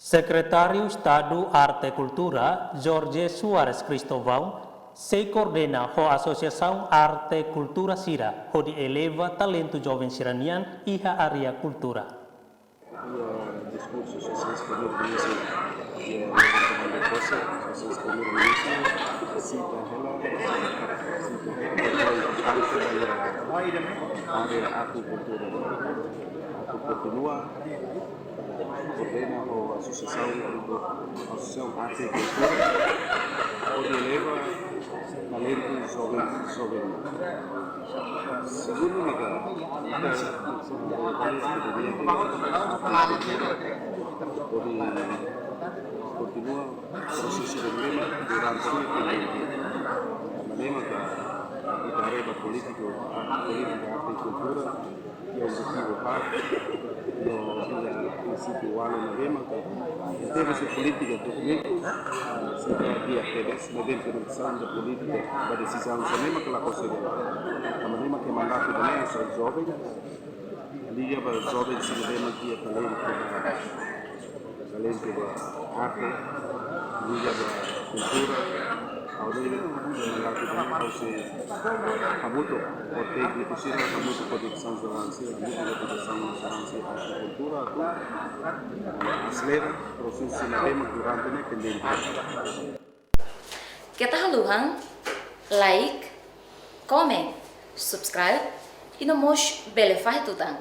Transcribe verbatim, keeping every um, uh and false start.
Sekretáriu Estadu Arte Kultura, Jorge Soares Cristóvão, sei koordena ho asosiasaun arte kultura sira hodi eleva talentu joven sira-nian iha área kultura. Iha diskursu Sua Exelénsia Primeiru-Ministru, iha Fernando Costa, Sua Exelénsia Primeiru-Ministru sita hela, sita hela papél importante ba área arte kultura. Atu kontinua koordena ho asosiasaun, asosiasaun arte kultura, hodi eleva talentu joven, joven. Segundu, maka ita, ita, ita, arte kultura, hodi kontinua prosesu de lema durante nia pendente. Tanba ne'e maka ita haree ba polítika, polítika arte kultura, iha objetivu ba, no iha prinsípiu ualu ne'ebé maka, em termos de política dokumentu, se trata de apenas na implementasaun da polítika, ba desizaun sira-ne'e maka la konsege. Tanba ne'e maka mandatu ba nia sira joven, liga ba joven sira-ne'ebé maka iha talentu ba, talentu ba arte, liga ba kultura, ha'u ne'e mandatu ba nia, ha'u sei hamutuk ho tékniku sira, hamutuk ho diresaun jerál sira, hamutuk ho diresaun jerál sira arte kultura, atu aselera prosesu sira-ne'ebé maka durante ne'e pendente. Keta haluha like, comment, subscribe, i no mós bele fahe tutan.